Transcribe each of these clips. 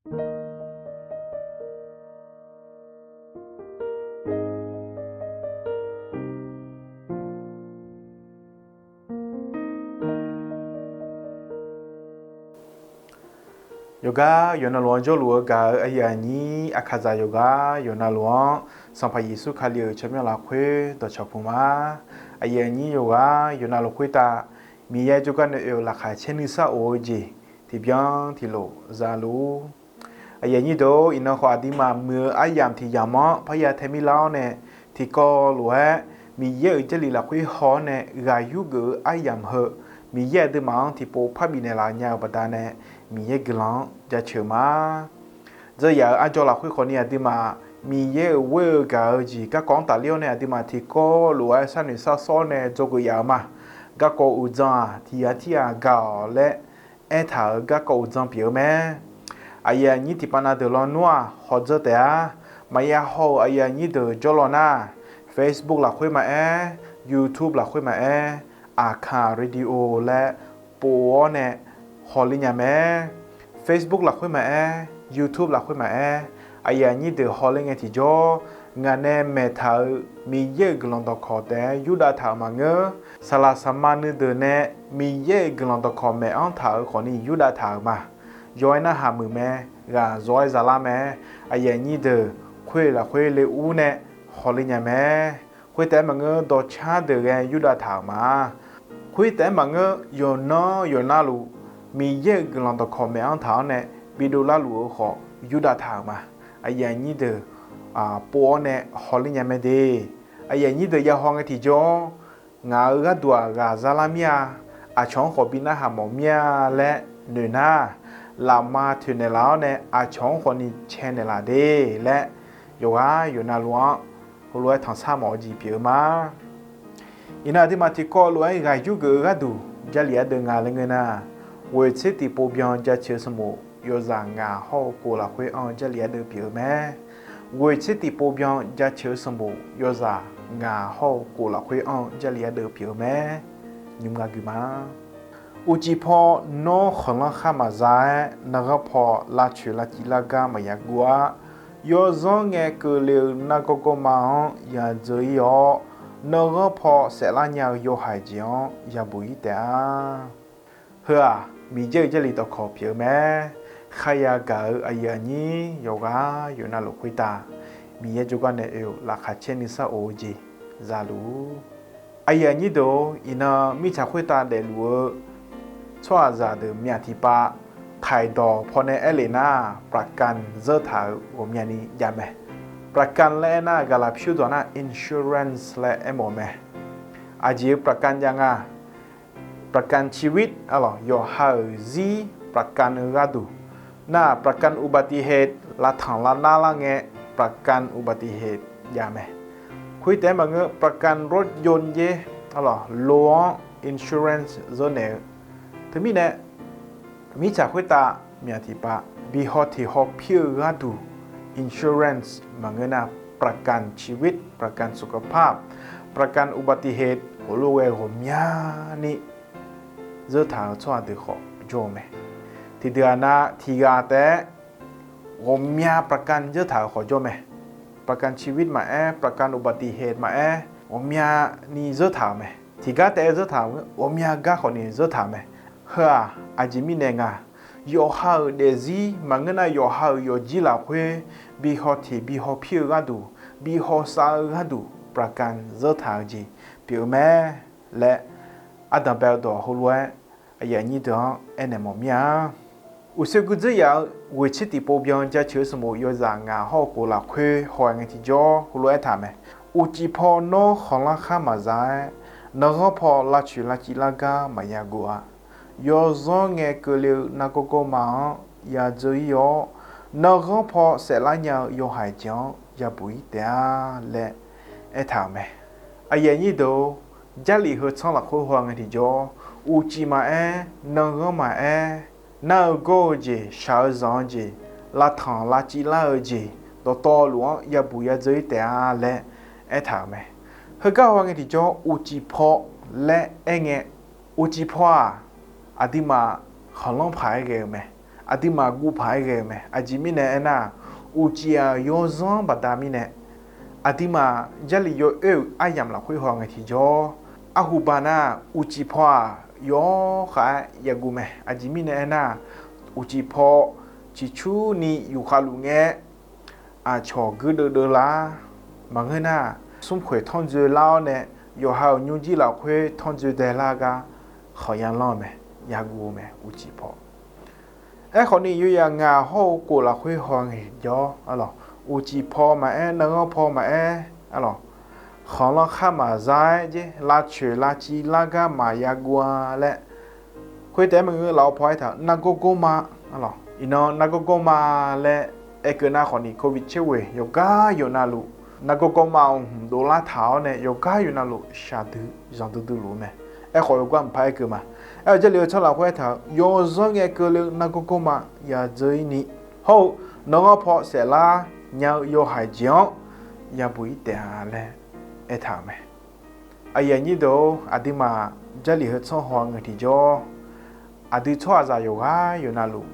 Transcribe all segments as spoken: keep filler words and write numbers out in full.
Yawqgar yawqnavluf-anr jawrluf-eu gaq-euq aqyuif aqnyir Aqkaqzaq yawqgar yawqnavluf-anr Sanqpaq Yeqsur Kali-euq tsawrmyanr lafkhoer dawqcawq puq ma. Aqyuif aqnyir yawqgar yawqnavluf khoertav Miqyaer jawrgar nae oe-euq laqkhaq caer nuisar of-eu jeq tiqbyan tiqlof za luf-ur. Aqyuif aqnyir deuq-or, iqnan khawf aqduimaf muiq-eu aryamq tiq yamq-anr parya tae mirlar-awr nae, tiqkawv lof-aer Miqyaer-euq Jarlif lafkhoer haw-awr nae ghaq yur geuf-eu aryamq heu, Miqyaer aqduimaf-anr tiqpov parbif naeqlaf nya-eu baqdanae, Miqyaer guiqlanq-anr jaceuq ma. Dzeur yaf-euq arjawr lafkhoer khawfni aqduimaf Miqyaer-euq ghoer-eu gaq-eu jeq garkawv-anr tafler-awr nae aqduimaf tiqkawv lof-aer sharnoeq sharsawr nae dzawgeuf yaf-euq ma. Garkawv uqdzan-aq tiq ghaq tir ghaq gaq-awq laer aertaq-euq garkawv uqdzan pyeuf-eu mae. Aqyuif aqnyir tiqpav na deuq lawnmr-aq hawdzeur taef-a. Maqya haw-euq aqyuif aqnyir deuq jawrlaw nar, Facebook lafkhoer maqaer, YouTube lafkhoer maqaer, Aqkaq Radio laer pov-awr nae hawler nya mae. Facebook lafkhoer maqaer, YouTube lafkhoer maqaer, aqyuif aqnyir deuq hawler ngae tiqjawr, ngaq nae maeqtaq-euq Miqyaer-euq guiqlanq dawqkawq taef-aer yurdav taq-euq maqngeur. Saqlaq saqma nuideuq nae Miqyaer-euq guiqlanq dawqkawq maeq-anr taq-euq khawfni yurdav taq-euq ma. Yaw-aer narhaq muiq mae, ghaq zaw-aer zalar mae. Aqyuif aqnyir deuq khoer lafkhoer le ur nae hawler nya mae. Khoertaef-aer maqngeur, dawqcar deuq ghae yurdav taq-euq ma. Khoertaef-aer maqngeur, yawqnan yawqnavluf Miqyaer-euq guiqlanq dawqkawq maeq-anr taq-awr nae bidov larluf-eu khawf yurdav taq-euq ma. Aqyuif aqnyir deuq pov-awr nae hawler nya mae de. Aqyuif aqnyir deuq ya haw ngae tiqjawr, ngaq-euq gharduq-aq ghaq zalar mir-a, aqcawq-anr khawf bi narhaq mawf mir-a laer noeq nar, lafma toeqnaeq laf-awr nae aqcawq-anr khawfni caenaeq laf de laer, yawqghaq yawqnavluf-anr heulof-aer tanqsar mawf-eu jeq pyeuf-eu ma. Iqnan aqduimaf tiqkawv lof-aer ghaq yur geuf-eu gharduq Jarlif ardeuv nga laer ngeur nar, ghoeqtser tiqpov byan jaceuq-eu sanqbof yawzaq ngaq hawr-eu kof lafkhoer anr-eu Jarlif ardeuv pyeuf-eu mae. Ghoeqtser tiqpov byan jaceuq-eu sanqbof yawzaq ngaq hawr-eu kof lafkhoer anr-eu Jarlif ardeuv pyeuf-eu mae. Nymr nga gui ma. Uqcif paw nawr khanqlanr khar maqza-aer, narghanr paw lavcoeq lavciv lar gar maqya guv-ar. Yawzanr ngae keuvle-eu nargawr gawrma-anr yadzeur ir-awr, narghanr paw saeflar nya-eu yawhaiq jeq-anr yabuq ir taef-a. Heu-aq, Miqyaer-euq Jarlif dawqkawq pyeuf-eu mae. Kharya gaq-eu aqyuif aqnyir yawqghaq yawqnavluf khoertav, Miqyaer jawrgar nae oe-eu laqkhaq caer nuisar of-eu jeq za luf-ur. Aqyuif aqnyir deuq-or, iqnan mirtsaq khoertav daefluf-eu tsawrhaqzaq deuq myaq tiqpav, taiqdawq pawnae aerlef nar,ประกัน zeur taq-euq ghawqmyani jav mae. ประกัน laer aernar, gaqlaq pyur dawq nar insurance laer aermawf-eu mae. Aqjeq-eu ประกัน jav nga. ประกันชีวิต arlawq, yawqha-euq zir ประกัน eu gharduq nar, ประกันอุบัติเหตุ lavtanq lavnar lar ngae ประกันอุบัติเหตุ jav mae. Khoertaef-aer maqngeur, ประกันรถยนต์ jer, arlawq, lo-anr insurance zeur naeq-eu. Teumirnae, mirtsaq khoertav myaq tiqpav bihaw tiqhaw pir-eu gharduq insurance maqngeur nar, ประกันชีวิต, ประกันสุขภาพ, ประกันอุบัติเหตุ heulof ghae ghawqmyani zeur taq-euq tsawrhaq deuq khawf jawr-eu mae. Tiqdeuq-aq nar, tiqghaq taef-aer ghawqmya ประกัน zeur taq-euq khawf jawr mae. ประกันชีวิต maqaer, ประกันอุบัติเหตุ maqaer, ghawqmyani zeur taq-euq mae. Tiqgar taef-aer zeur taq-euq, ghawqmya gar khawfni zeur taq-euq mae. Heu-aq, aqjeq mirnae nga, yawqha-euq daefzir maqngeur nar, yawqha-euq yawqjir lafkhoer bihaw tiq bihaw pir-eu gharduq, bihaw sav-eu gharduq ประกัน zeur taq-eu jeq pyeuf-eu mae laer, ardanqbae-eu dawq heulof-aer aqyuif aqnyir deuq-anr aernaeq mawf mir-a. Uqshoe guidzeur yaf-eu ghoeqtser tiqpov byan jaceuq-eu sanqbof yawzaq ngaq hawr-eu kof lafkhoer haw-aer ngae tiqjawr heulof-aer aertaq-euq mae. Uqcif paw nawr khanqlanr khar maqza-aer, narghanr paw lavcoeq lavciv lar gar maqya guv-a. Yawzanr ngae keuvle-eu nargawr gawrma-anr yadzeur ir-awr, narghanr paw saeflar nya-eu yawhaiq jeq-anr yabuq ir taef-a laer aertaq-euq mae. Aqyuif aqnyir deuq-or, Jarlif heu tsanr lafkhoer haw ngae tiqjawr, uqcif maqaer, narghanr maqaer, nar-eu gawr-eu jeq, shaq-eu zanq-eu jeq, lavtanq lavciv lar-eu jeq, dawqtawvluf-anr yabuq yadzeur ir taef-a laer aertaq-euq mae. Heugar haw ngae tiqjawr, uqcif paw laer aerngae, uqcif paw-aq, aqduimaf khanqlanr paq-aer ghae-eu mae. aqduimaf guv paq-aer ghae-eu mae. Aqjeq mirnae aernar-aq, uqcif-aq yawzanr baqda mirnae, aqduimaf Jarlif yawoer-euq aryamq lafkhoer haw ngae tiqjawr, arhuba nar uqcif paw-aq yawkhav-aer yaguv mae. Aqjeq mirnae aernar-aq, uqcif paw ciqcurni yufkhav luf ngae, aqcawq guirdeuv deuv lar, maqngeur nar-aq, smrkhoeq tanrdzoe lar-awr nae, yawqha-euq nymrjir lafkhoer tanrdzoe dae lar gar khanqya lanr-eu mae, yaguv-eu mae uqcif paw. Aerkhawfni, yawyaq ngaq hawr-eu khof lafkhoer haw ngae tiqjawr, arlawq, uqcif paw maqaer, nanghanr paw maqaer, arlawq, khanqlanr khar maqza-aer jer, lavcoeq lavciv lar gar maqya guv-a laer, khoertaef-aer maqngeur, lafov paw aertaq-euq nargawr gawrma, arlawq, iqnan nargawr gawrma laer aerkeuv nar khawfni, covid tser ghoeq yawqgar yawqnavluf, nargawr gawrma-euq hmq dovlar taq-awr nae yawqgar yawqnavluf shaqdui zanqdui dui luf-eu mae. Aerkhawf yawqgar mqpar aerkeuv ma. Aer-awq, Jarlif-eu tsawrhaq lafkhoer aertaq-euq yawzanr ngae keuvle-eu nargawr gawrma yadzeur-ir ni, hawr-eu nanghanr paw saeflar nya-eu yawhaiq jeq-anr yabuq-ir taef-a laer aertaq-euq mae. Aqyuif aqnyir deuq-or, aqduimaf Jarlif heu tsanr haw ngae tiqjawr, aqdui tsawrhaqzaq yawqghaq yawqnavluf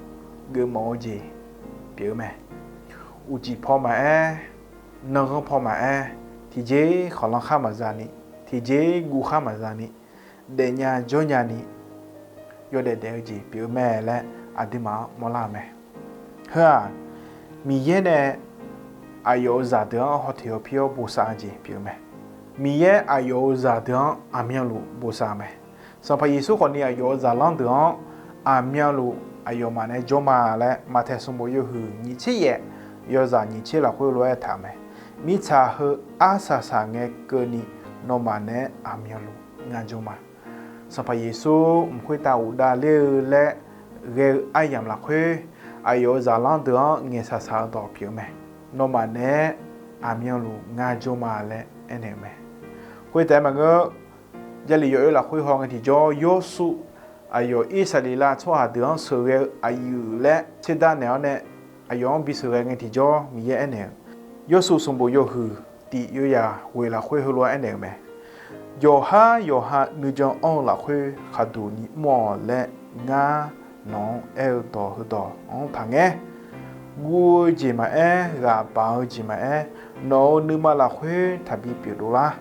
geufmawf-eu jeq pyeuf-eu mae. Uqcif paw maqaer, nanghanr paw maqaer, tiqjeq khanqlanr khar maqza ni, tiqjeq guv khar maqza ni, daefnya jawrnya ni, yawdaef daef-eu jeq pyeuf-eu mae laer aqduimaf-anr mawrlar-eu mae. Heu-aq, Miqyaer nae aqyawf-euq zaqdeuq-anr hawteq hawpir-awr bosav-eu jeq pyeuf-eu mae. Miqyaer aqyawf-euq zaqdeuq-anr aqmyanluf bosav-eu mae. Sanqpaq Yeqsur khawfni aqyawf-euq zaqlanr deuq-anr aqmyanluf aqyawfmaf nae jawr ma laer Maqtaeq sanqbof yawhuiq nyiq tser yaef, yawzaq nyiq tser lafkhoer lof-aer aertaq-euq mae. Mirtsaq heu arsaq saq ngae keuvni nawmaf naeq-aer aqmyanluf ngar jawr ma. Sanqpaq Yeqsur mq khoertav ghofdav ler-eu laer ghae-eu aryamq lafkhoer, aqyawf-euq zaqlanr deuq-anr ngaeqsaq saq-eu dawq pyeuf-eu mae. Nawmaf naeq-aer aqmyanluf ngar jawr ma laer aernaeq-eu mae. Khoertaef-aer maqngeur, Jarlif yawoer lafkhoer haw ngae tiqjawr, Yawrsuv aqyawf Irsaqleqlav tsawrhaq deuq-anr sheuqghae-eu aqyuif laer tserdar naeq-awr nae, aqyawf-anr bisheuqghae ngae tiqjawr Miqyaer aernaeq-eu, Yawrsuv sanqbof yawhuiq tiq yawyaq ghoeq lafkhoer heulof-aer aernaeq-eu mae. Yawqhar yawqha nuijan anr-eu lafkhoer khaqduq ni mr-awq laer ngar nawq-anr aer-eu dawq heudawq-anr taqngaer. Guv-eu jeq maqaer, ghaq baq-eu jeq maqaer, nawq-euq nuima lafkhoer taqbi pyeuf dovlar.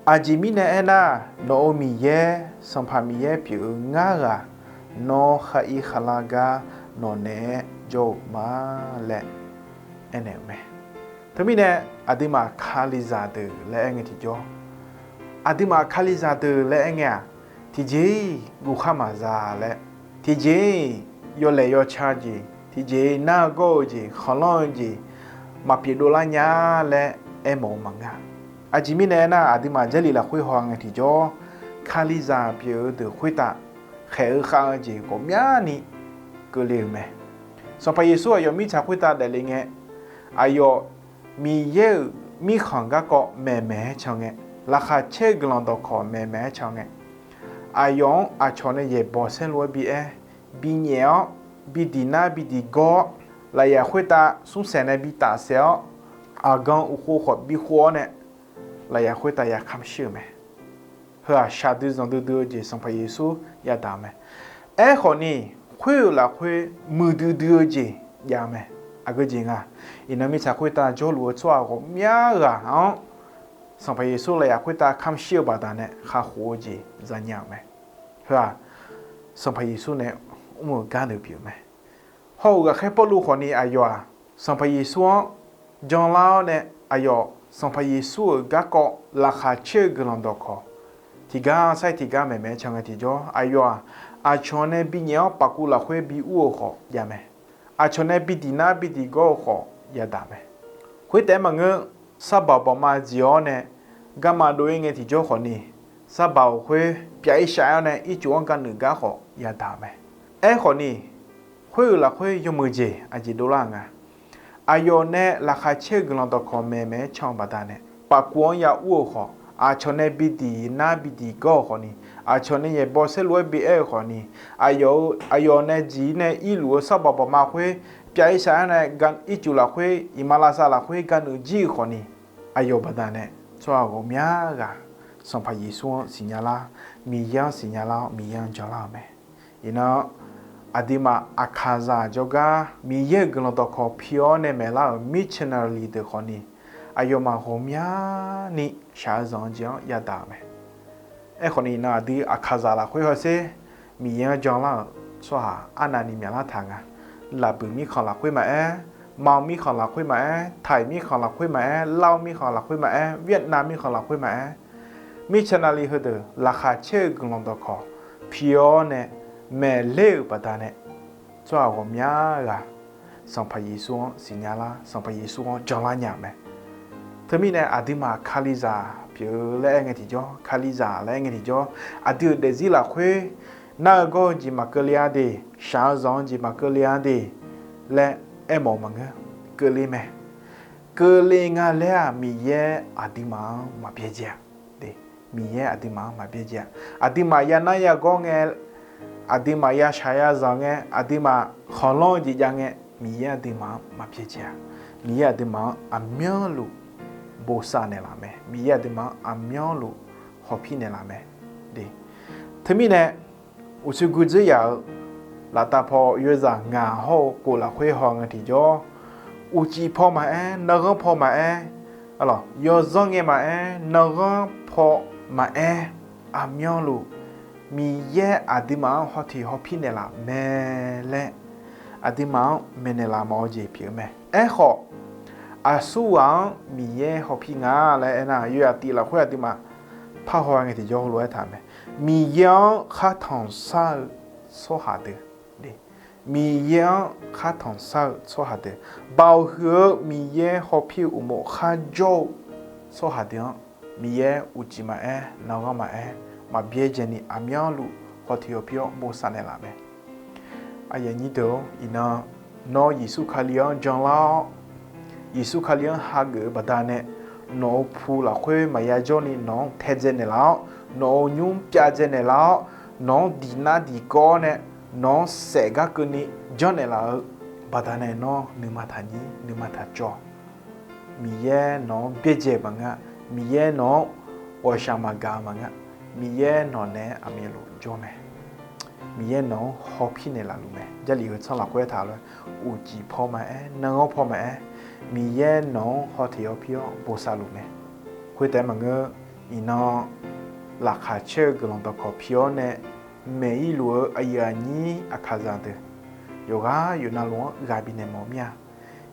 Aqjeq mirnae aernar, nawq-euq Miqyaer, Sanqpaq Miqyaer pyeuf-eu ngar ghaq, nawr khar ir kharlar gar nawq naeq-aer jawr-eu ma laer aernaeq-eu mae. Teumirnae, aqduimaf Kalizaq deuq laer aer ngae tiqjawr, aqduimaf Kalizaq deuq laer aer ngae-aq, tiqjeq-iq guvkhar maqza laer, tiqjeq-iq yawlaeq yawca jeq, tiqjeq-iq nar-eu gawr-eu jeq, khanqlanr-eu jeq maqpyeuf dovlar nya laer aermawf-eu maqngeur. Aqjeq mirnae aernar, aqduimaf Jarlif lafkhoer haw ngae tiqjawr, Kalizaq pyeuf-eu deuq khoertav khaeq-eu khav-eu jeq ghawqmyani keuvle-euq mae. Sanqpaq Yeqsur aqyawf mirtsaq khoertav daefle ngae, aqyawf Miqyaer-euq mirkhanq garkawv maeqmaeq-aer can ngae, laqkhaq caer-eu guiqlanq dawqkawq maeqmaeq-aer can ngae, aqyawf-anr aqcawq nae yaeqbawq saerlu-aer bi aer, bi nyaef-awr, bi diq nar bi diq gawr-awr, lafyaf khoertav smrsaeq nae bi tafsaef-awr, aqgan uqkhov khawf bi khov-awr nae, lafyaf khoertav ya kamq shir-euq mae. Heu-aq shaqdui zanqdui dui-eu jeq Sanqpaq Yeqsur yadaq-eu mae. Aerkhawfni, khoer-euq lafkhoer muiqdui dui-eu jeq jav-eu mae. Aqgeu jeq nga, iqnan mirtsaq khoertav jawrluf-eu tsawrhaq ghawqmya ghaq-anr Sanqpaq Yeqsur lafyaf khoertav kamq shir-eu baqdanae kakhof-eu jeq zanya-euq mae. Heu-aq, Sanqpaq Yeqsur nae mr-euq gar deuq pyeuf-eu mae. Hawr-eu ghaqkhaer Pawrluv khawfni aqyawf-aq, Sanqpaq Yeqsur-anr janlar-awr nae, aqyawf Sanqpaq Yeqsur-euq garkawv laqkhaq caer-eu guiqlanq dawqkawq tiqgar sar-iq tiqgar maeqmaeq-aer can ngae tiqjawr, aqyawf-aq, aqcawq nae bi nyaef-awr pafkuv lafkhoer bi ur-eu khawf jav mae. Aqcawq nae bi diq nar bi diq gawr-eu khawf yadaq mae. Khoertaef-aer maqngeur, sarbaq bawqma jeq-awr nae garma dov-ir ngae tiqjawr khawfni, sarbaq-euq khoer pyav-ir shav-ir-awr nae ircuf-anr ga nuif gar khawf yadaq-eu mae. Aerkhawfni, khoer-euq lafkhoer yawmuiq jeq aqjeq dovlar-euq nga. Aqyawf nae laqkhaq caer-eu guiqlanq dawqkawq maeqmaeq-aer can-eu baqdanae, pafkuv-anr ya ur-eu khawf, aqcawq nae bi diq nar bi diq gawr-eu khawfni, aqcawq nae yaeqbawq saerlu-aer bi aer-eu khawfni, aqyawf-eu, aqyawf nae jeq-ir nae irluf-eu sarbaq bawqma khoer pyav-ir shav-ir-awr nae ircuf lafkhoer, iqmalavshav lafkhoer ga nuif jir-euq khawfni, aqyawf baqdanae tsawrhaq ghawqmya ghaq Sanqpaq Yeqsur-anr siqnya lar, Miqyaer-anr siqnya lar-awr Miqyaer-anr janlar-euq mae. Iqnan aqduimaf aqkaqzaq jawrgar Miqyaer-euq guiqlanq dawqkawq pi-awr nae maeqlar-euq missionary deuq khawfni, aqyawfmaf ghawqmyani shaq-eu zanq-eu jeq-anr yadaq-euq mae. Aerkhawfni iqnan aqdui aqkaqzaq lafkhoer hawsher, Miqyaer-anr janlar-euq tsawrhaq arnavni myaqlar taq nga. Laqbuiq mirkhanq lafkhoer maqaer, Maqanr mirkhanq lafkhoer maqaer, Taiq mirkhanq lafkhoer maqaer, Lar-eu mirkhanq lafkhoer maqaer, Vietnam mirkhanq lafkhoer maqaer, missionary heudeuq laqkhaq caer-eu guiqlanq dawqkawq pi-awr nae maeqler-euq baqdanae, tsawrhaq ghawqmya ghaq Sanqpaq Yeqsur-anr siqnya lar, Sanqpaq Yeqsur-anr janlar nya-euq mae. Teumirnae aqduimaf Kalizaq pyeuf-eu laer aer ngae tiqjawr, Kalizaq laer aer ngae tiqjawr, aqdui-euq daefzir lafkhoer nar-eu gawr-eu jeq maqkeuvle-a de, shaq-eu zanq-eu jeq maqkeuvle-a de laer aermawf-eu maqngeur. Keuvle mae. Keuvle nga laer-aq, Miqyaer aqduimaf-anr maqbyaerdzae-a. Miqyaer aqduimaf-anr maqbyaerdzae-a. Aqduimaf yanar yagawr ngae, aqduimaf yashaq yazanq ngae, aqduimaf khanqlanr-eu jeq jav ngae, Miqyaer aqduimaf-anr maqbyaerdzae-a. Miqyaer aqduimaf-anr aqmyanluf bosav naeqlaf mae. Miqyaer aqduimaf-anr aqmyanluf hawpir naeqlaf mae. Teumirnae, uqshoe gui dzeur yaf-euq laftav paw yawzaq ngaq hawr-eu kof lafkhoer haw ngae tiqjawr, uqcif paw maqaer, nanghanr paw maqaer, yawzanr ngae maqaer, nanghanr paw maqaer, aqmyanluf Miqyaer aqduimaf-anr hawteq hawpir naeqlaf mae laer aqduimaf-anr maeqnaeq laf mawf-eu jeq pyeuf-eu mae. Aerkhawf, aqsurghaq-anr Miqyaer hawpir nga laer aernar, yawzaq tif lafkhoer aqduimaf parhaw ngae tiqjawr heulof-aer taq mae. Miqyaer-anr khartanq shar-eu tsawrhaq deuq, Miqyaer-anr khartanq shar-eu tsawrhaq deuq, baoq huiq-eu Miqyaer hawpir-eu uqmov kharjawr-eu tsawrhaq deuq-anr, Miqyaer uqcif maqaer, nanghanr maqaer, maqbyaerdzae ni aqmyanluf hawteq hawpir-awr bosav naeqlaf mae. Aqyuif aqnyir deuq-or, iqnan nawr Yeqsur Kali-anr janlar-awr, Yeqsur Kali-anr hageuf-eu baqdanae, nawq-euq pu lafkhoer maqya jawrni nawq-anr taedzae naeqlaf-awr, nawq-euq nymr pyavdzae naeqlaf-awr, nawq-anr diqnar diqkawv-awr nae, nawq-anr saef gar keuvni janrnaeq laf-eu baqdanae nawr nuima taqnyir, nuima taqcawv. Miqyaer nawq-anr byaerdzae-eu maqngeur-a. Miqyaer nawq-anr ghawqshaq maqgaq-eu maqngeur-a. Miqyaer nawq naeq-aer aqmyanluf jawr mae. Miqyaer nawq-anr hawpir naeqlaf luf mae. Jarlif heu tsanr lafkhoer aertaq lof-aer, uqcif paw maqaer, nanghanr paw maqaer, Miqyaer nawq-anr hawteq hawpir-awr bosav luf mae. Khoertaef maqngeur, iqnan laqkhaq caer-eu guiqlanq dawqkawq pi-awr nae maeq-ir luf-eu aqyuif aqnyir aqkaqzaq deuq yawqghaq yawqnavluf-anr ghaq bifnaeq mawf mir-a.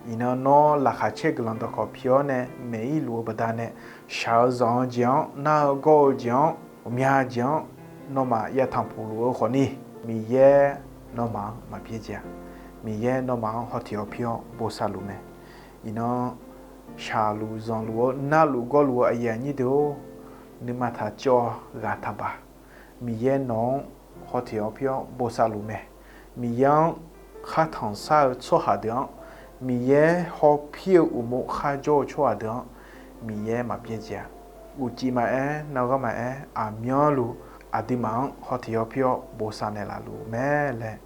Iqnan nawr laqkhaq caer guiqlanq dawqkawq pi-awr nae maeq-ir luf-eu baqdanae, shaq-eu zanq-eu jeq-anr, nar-eu gawr-eu jeq-anr, ghawqmya jeq-anr nawmaf yatanq puq luf-eu khawfni, Miqyaer nawmaf-anr maqbyaerdzae-a. Miqyaer nawmaf-anr hawteq hawpir-awr bosav luf mae. Iqnan shaqluf zanqluf-eu narluf gawrluf-eu aqyuif aqnyir deuq-or, nuima taqcawv, ghaq taqbaq. Miqyaer nawq-anr hawteq hawpir-awr bosav luf mae. Miqyaer-anr khartanq shar-eu tsawrhaq deuq-anr, Miqyaer hawpir-eu uqmov kharjawr-eu tsawrhaq deuq-anr, Miqyaer maqbyaerdzae-a. Uqcif maqaer, narghanr maqaer, aqmyanluf aqduimaf-anr hawteq hawpir-awr bosav naeqlaf luf mae laer,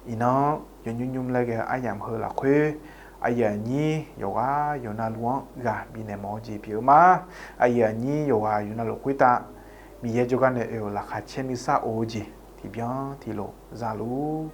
iqnan yawnymr nymr laer ghae-eu aryamq heu lafkhoer, aqyuif aqnyir yawqghaq yawqnavluf-anr ghaq bifnaeq mawf-eu jeq pyeuf-eu ma. Aqyuif aqnyir yawqghaq yawqnavluf khoertav Miqyaer jawrgar nae oe-euq laqkhaq caer nuisar of-eu jeq tiqbyan tiqlof za luf.